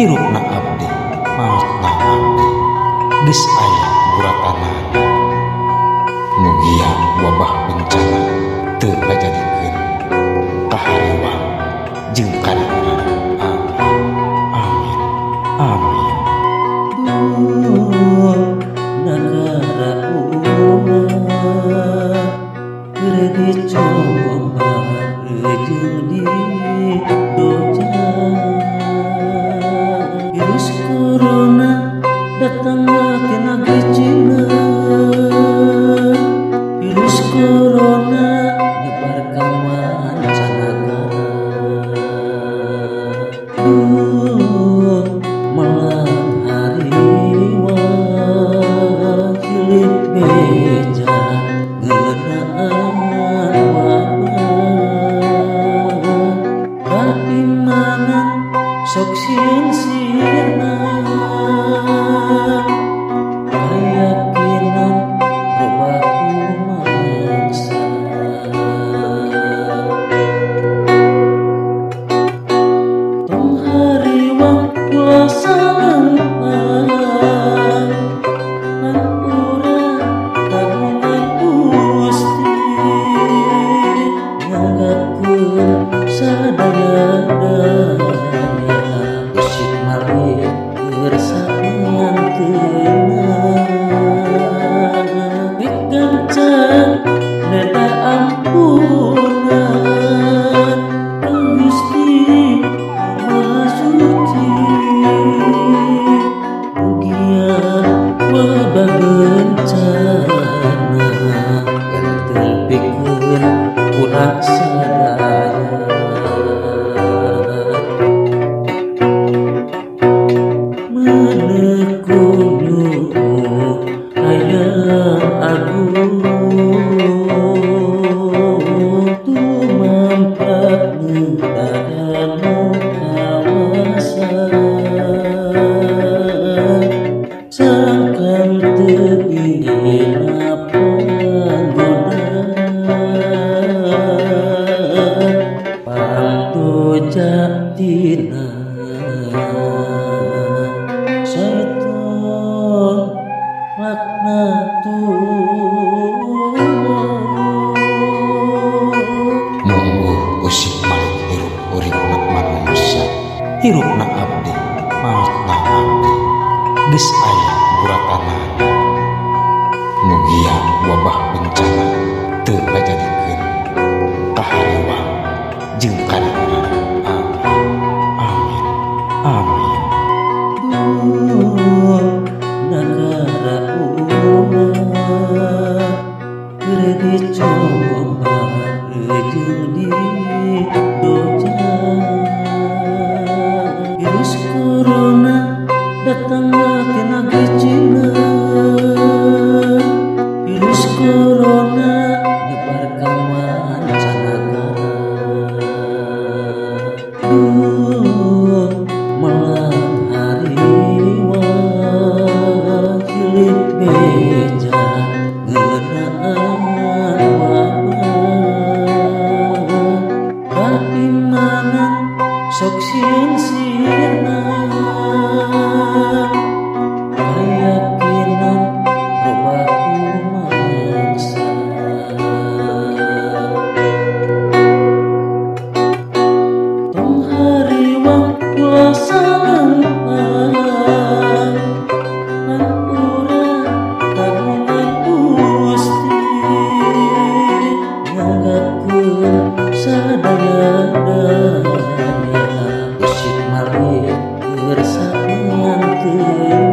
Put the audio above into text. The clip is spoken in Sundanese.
Hirupna abdi, maotna abdi, geus aya buratanana. Mugia wabah bencana teu ngajadikeun kahariwang jeung kaliurang. Amin, amin, amin. Nagara urang keur dicoba jeung didoja. Virus corona datang tina Cina. Virus corona nyebar ka mancanagara. Melang hariwang silih beja ngeunaan wabah. Kaimanan sok sieun sirna, kayakinan robah kumangsa. Tong hariwang ulah salempang, ngan urang kagungan Gusti, nyanggakeun sadaya-daya. Usik malik keur samanteuna, digancang neta ampunan ka Gusti Maha Suci. Mugia wabah bencana ganteng pikeun urang sadaya. Mungguh usik malik hirup uripna manusia, hirupna abdi, maotna abdi, geus aya buratanana. Mugia wabah bencana teu ngajadikeun kahariwang jeung kaliurang. Amin, amin, amin. Nagara urang keur dicoba jeung didoja. Virus corona datang tina Cina. Virus corona nyebar ka mancanagara. Melang hariwang silih beja ngeunaan wabah. Kaimanan sok sieun sirna, kayakinan robah kumangsa. Tong hariwang ulah salempang, ngan urang kagungan Gusti, teu.